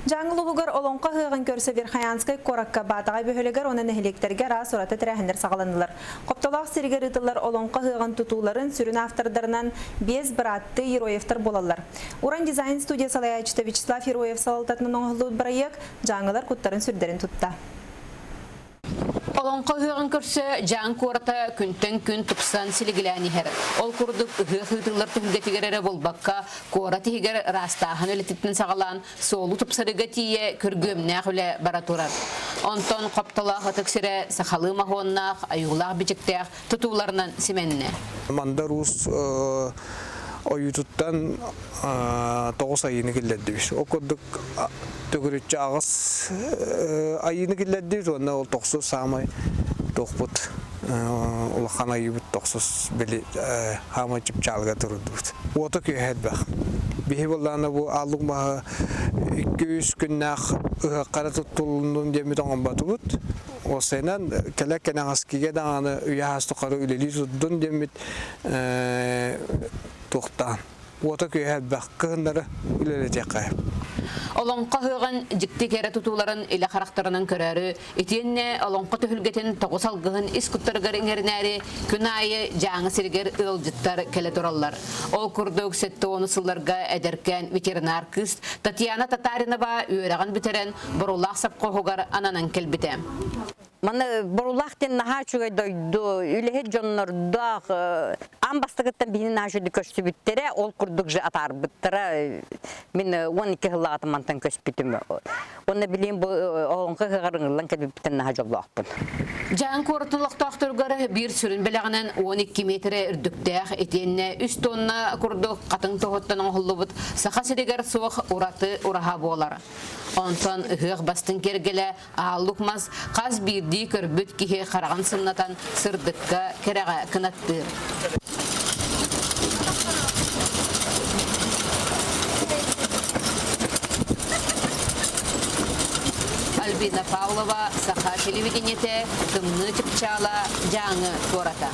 Дьааҥы улууһугар Олоҥхо ыһыаҕын көрсө Верхоянскай куоракка Баатаҕай бөһүөлэгэр уонна нэһилиэктэргэ араас ураты тэрээһиннэр саҕаланнылар. Хоптолоох сиригэр ыытыллар Олоҥхо ыһыаҕын тутууларын сүрүн автордарынан биэс бырааттыы Ероевтар буолаллар. Уран дизайн студия салайааччыта Вячеслав Ероев салалтатынан оҥоһуллубут бырайыак дьааҥылар куттарын-сүрдэрин тутта. Олоҥхо ыһыаҕын көрсө Дьааҥ куората күнтэн күн тупсан силигилээн иһэр. Ол курдук ыһыах ыытыллар түһүлгэтигэр эрэ буолбакка, куорат иһигэр ыраастааһын үлэтиттэн саҕалаан суолу тупсарыыга тиийэ күргүөмнээх үлэ бара турар. Онтон Хоптолоох ытык сирэ сахалыы моһуоннаах, айуулаах-бичиктээх тутууларынан симэннэ. Мандар Уус ойуутуттан тоҕус айыыны киллэрдибит. Ол курдук төгүрүччү аҕыс айыыны киллэрдибит уонна ол тохсус саамай туохпут улахан айыыбыт тохсус били хаамай чыпчаалыга турдубут. Уота күөһэ элбэх. Биһи буоллаҕына бу ааллык маһы 2-3 күннээх ыһыаххара туттулуннун диэммит оҥорботубут. Уопсайынан кэлэ кэнэҕэскигэ даҕаны үйэ саас тухары үлэлии турдун диэммит туохтаан уота-күөһэ элбэх кыһыннары үлэлэтиэххэ. Олоҥхо ыһыаҕын дьикти кэрэ тутууларын илэ харахтарынан көрөөрү, итиэннэ олоҥхо түһүлгэтин тоҕус алгыһын ис куттарыгар иҥэринээри күн аайы Дьааҥы сиригэр ыалдьыттар кэлэ тураллар. Ол курдук 70 сылларга эдэркээн ветеринар кыыс Татьяна Татаринова үөрэҕин бүтэрэн Борулаах сопхуоһугар ананан кэлбитэ. Маны Борулаах диэн наһаа үчүгэй дойду, үлэһит дьоннордоох, аан бастакыттан биһини наһаа үчүгэйдик көрсүбүттэрэ, ол курдук же атаарбыттара. Мин 12 сыллааҕытын мантан көспүтүм. Уонна билигин бу олоҥхо ыһыаҕар ыҥырыллан кэлбиппиттэн наһаа дьоллоохпун. Дьааҥы куоратын олохтоохторугар биир сүрүн бэлэҕинэн 12 миэтэрэ үрдүктээх итиэннэ 3 тонна курдук хатыҥ тоһуттан оҥоһуллубут Саха сиригэр суох ураты ураһа буолар. Онтон ыһыах бастыҥ киэргэлэ ааллык мас хас биирдии көрбүт киһи хараҕын сымнатан сырдыкка, кэрэҕэ кынаттыыр. Альбина Павлова, Саха телевидениетэ, Тымныы чыпчаала, Дьааҥы куората.